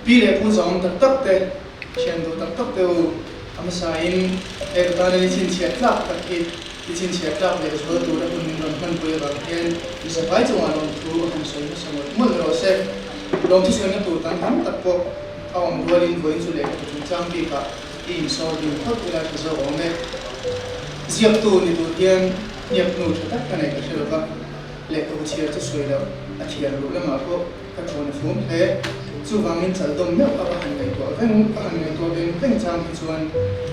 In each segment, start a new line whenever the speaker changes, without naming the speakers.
Pi leh pu zawng tak tak te, thian duh tak tak te u, a hmasain he ka tana ni chhinchhiah tlak tak hi i chhinchhiah tlak leh zual tura hun min rawn hmanpui avang hian mi safai chungah lawmthu a han sawi hmasa mawlh mawlh rawh se. Lawmthu sawina tur tam tam tak pawh a awm rualin vawiin chu lehkhabu chungchang bikah i insawr ding phawt ila tha zawk awm e. Ziaktu ni tur hian hniak hnu tha tak ka neih ka hre lova, lehkhabu chhiar chu sawi loh a thiar luh lamah pawh ka thawn a fum hle. Chuvangin chaldawm meuh a ka han ngaihtuah veng ka han ngaihtuah veng veng chang hi chuan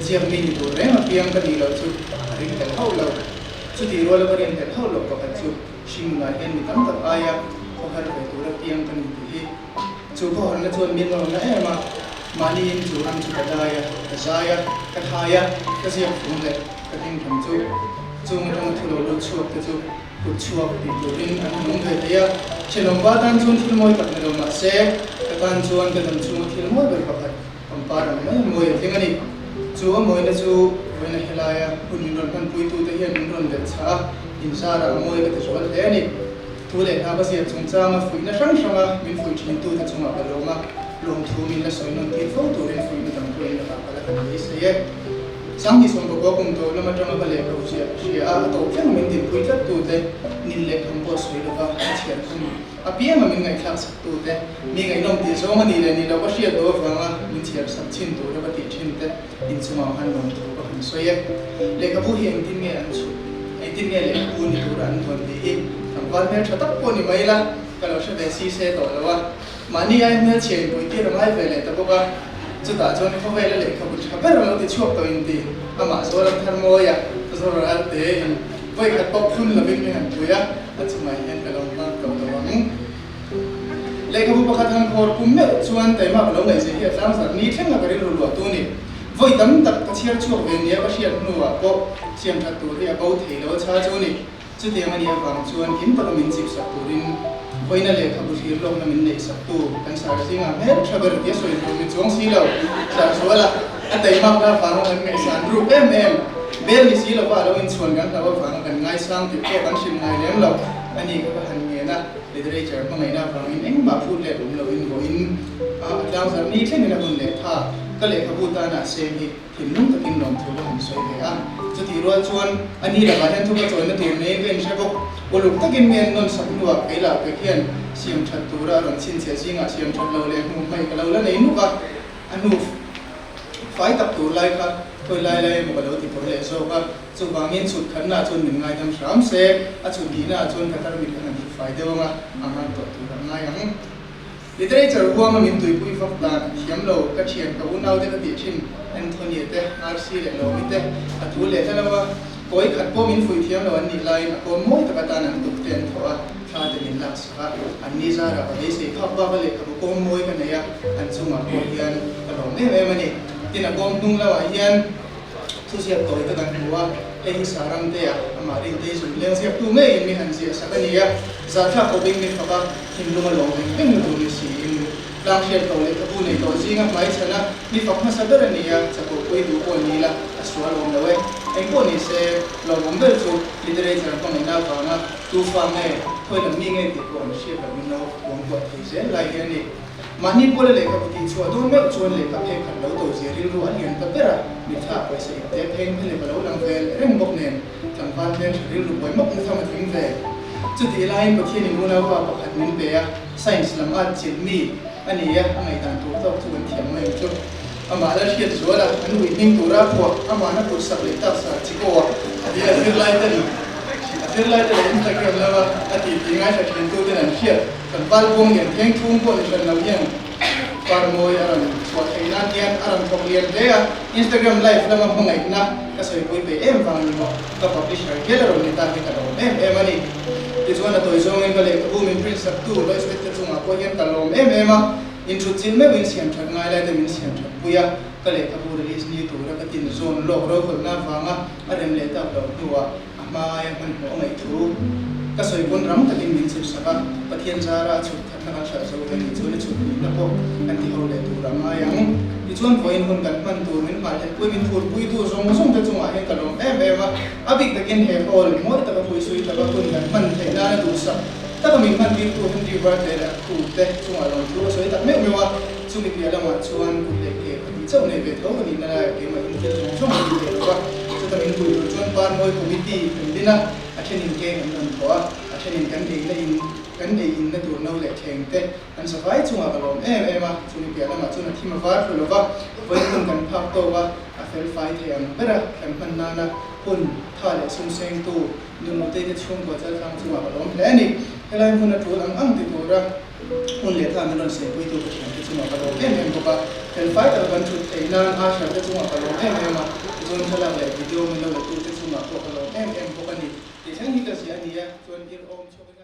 ziak mi ni tur reng apiang ka nih loh chu a ring tel hauh lo. Chutih ruala ka rin tel hauh loh pakhat chu hringnunah hian mi tam tak aia khawhar ve tur apiang ka ni tih hi. Chu khawharna chuan min rawn na em a, mahniin chu ram chu ka dai a, ka zai a, ka thai a, ka ziak fung leh ka hming tham chu chung atanga thu lo lut chhuak te chu kut chhuak tih turin an han awm ve thei a. Thenawmpa tan chuan thil mawi tak ni lo mah se, ka tan chuan ka dam chhunga thil mawi ber pakhat pangpar ang mai a mawi a tling a ni. Chu a mawina chu vawiina helaia hun min rawn hmanpuitute hian min rawn belh chhah a, inzarah a mawi ka ti zual hle a ni. Thu leh hna ka ziak chungchanga fuihna hrang hranga min fuih thintute chungah ka lawm a, lawmthu min la sawi nawn tir fo turin fuihna dang pawhin lakah ka la han beisei e. Sangni sawmpakua kum tawh lam atanga ka lehkha ziah hria a, a tawp thleng min dinpui tlattute, nin leh kham pawh sawi lova ka chhiar khum apianga min ngaihthlak saktute, mi ngaihnawm tih zawng a nih leh nih loh ka hriat duh avanga min chhiar sak chin tura ka tih thin te inchungah khan lawmthu ka han sawi e. Lehkhabu hi engtin nge an chhut? Engtin nge lehkhabu ni tura an duan tih hi tlangval hmel tha tak pawh ni mai la, ka lo hre ve si se tawh lo a. Mahni ai hmelchhia inpui tir a ngai ve leh ta bawk a, chutah chuan khawvela lehkhabu tha ber a lo ti chhuak tawh in ti, amah Zoram thar mawia Zoral Alte in vawi khat pawh phun lovin mi han pui a, a chungah hian ka lo hmang tawh lo ang. Lehkhabu pakhat han khawr kum meuh chuan taima ka lo ngaihzia hi a tlangzarh ni thleng a ka rilru luah tu ni. Vawi tam tak ka chhiar chhuak ve nia ka hriat hnuah pawh siam that tur hi a bo thei lo a chha chu ni. Chutiang a nih avang chuan kim taka min chip sak turin vawiina lehkhabu thlir lawkna min neih saktu kan sar zingah hmel tha ber tia sawi tur ni chuang si lo. Sarzuala a taimakna avanga kan ngaihsan ruk em em. Bel ni si lova a lo inchhuan kan hlauh avanga kan ngaisang tih pawh kan hrilh ngai lem lo a ni kha ka han ngen a, literature hmangaihna avangin engmah phut let awm loin vawiin a tlangzarh ni thlengin a hun leh tha ka lehkhabu tana a seng hi. Thinlung takin lawmthu ka han sawi ve a, chutih rual chuan a ni lakah hian thuka chawina tur neiin ka inhre bawk. Uluk takin mi an nawn sak hnuah kei lah pek hian siam that tura a rawn chhinchhiah zingah siam that lo leh hnu hmaih ka lo la nei nuk a, a hnu fai tak tur lai kha khawi lai lai emaw ka lo ti pawr leh zawk a, chuvangin chhut khatnaah chuan min ngaidam hram se, a chhut hnihnaah chuan ka tarmit ka han hru fai deuh anga a ngan tawh tur a ngai ang. Literature huama min tuipui vak dan thiam lo ka thian ka unau te ka tih thin Anthony te, RC leh Lawmi te a thu leh hla lo a, kawi khat pawh min fuih thiam lo an nih laiin a kawm mawi tak atan an tuk te an thawh a, thla te min lak sak a, an ni zarah ka beisei phak bak a lehkhabu kawm mawi ka nei a, an chungah pawh hian ka lawm em em a ni. Tin a kawm hnung lamah hian thuziak tawi te kan hmu a, hei hi Saramtea amah Rintei zunleng ziaktu ngeiin mi han ziah sak a ni a, zahthlak khawpin mi fak a, Thinlung a lawm veng veng lutuk ni siin, tlang hriat tawh leh ka bu nei tawh zinga hmai chhan a, mi fak hmasa ber a ni a, chakawh pui duh pawh ni ila a sual awm lo e. Eng pawh ni se, lawmawm ber chu literature hmangaihna avanga tu fa nge, khawi lam mi nge tih pawh an hriat loh in lo kuangkuah thei zel lai hi a ni. Mahni puala lehkhabu tih chhuah dawn meuh chuan lehkha phek khat lo to zia rilru a lian ta ber a, mitthla pawisa ip te pheng phelep a lo lang vel reng bawk nen, Tlangval hmeltha rilru buai mawk na tham a tling ve. Chutih laiin Pathianin unaupa pakhat min pe a, science lam at chilh mi a ni a, a ngaihdan tur tawk chu kan thiam mai ang chu. Amah la hriat zual a, an ui hming tura phuah amahna kut sak leh taksa chi pawh a ti a, zirlai ten a zirlai te leh Instagram lama a tih tih ngaithla thin tu ten an hriat. Tlangval buang lian theng thung pawh ni hran lo hian Parmawi a rawn chhuah theih nan hian a rawn thawk lian hle a, Instagram live lama hmangaihna ka sawipui peih em vang ni maw, ka publisher hial a rawn ni ta hi ka lawm em em a ni. Tichuan a tawi zawngin ka lehkhabu min print saktu Lois Wet te chungah pawh hian ka lawm em em a, inthut chin meuhin siam that ngai lai te min siam that pui a, ka lehkhabu release ni tura ka tin zawn lawk rokhawlhna avanga a rem leh tak loh hnuah a hmaia hmanhmawh a ngaih thu ka sawi pawn rang takin min chhip sak a, Pathian zara a chhut khatna kan hralh zo ve nih chuan a chhut hnihna pawh kan ti ho leh tur a ngai ang. Tichuan vawiin hun kan hman tur min hmahlet pui min phurpuitu zawng zawng te chungah hian ka lawm em em a, a bik takin he hall mawi taka phuisui taka hun kan hman theih nana duhsak taka min hman tirtu Henry Varte leh a crew te chungah lawmthu ka sawi tak meuh meuh a. Chumi piah lamah chuan kut leh ke pahnih chauh nei ve tho ka nihna laiah keimah in thil zawng zawng ka ti thei lo va. Chuta min pui tur chuan Parmawi Committee kan din a, a thenin keng an rawn thawh a, a thenin kan eina in kan ei inna tur no leh thleng te an zavai chungah ka lawm em em a. Chumi piah lamah chuan a thim a var thlu lo va, vawi hun kan phak tawk a, a fel fai thei ang ber a, kan hman nana hun tha leh sum sengtu Nunute te chhungkua chaltlang chungah ka lawm hle a ni. Helai hmun a tul ang ang ti tura hun leh tha min rawn siampuitu ka thiante chungah ka lawm em em bawk a. Felfai taka kan thut theih nan Asher te chungah ka lawm em em a, tichuan thlalak leh video min lo la tute chungah pawh ka lawm em em bawk a ni. Tih thleng hi ka ziah a ni a, chuan ir awm chhuak in.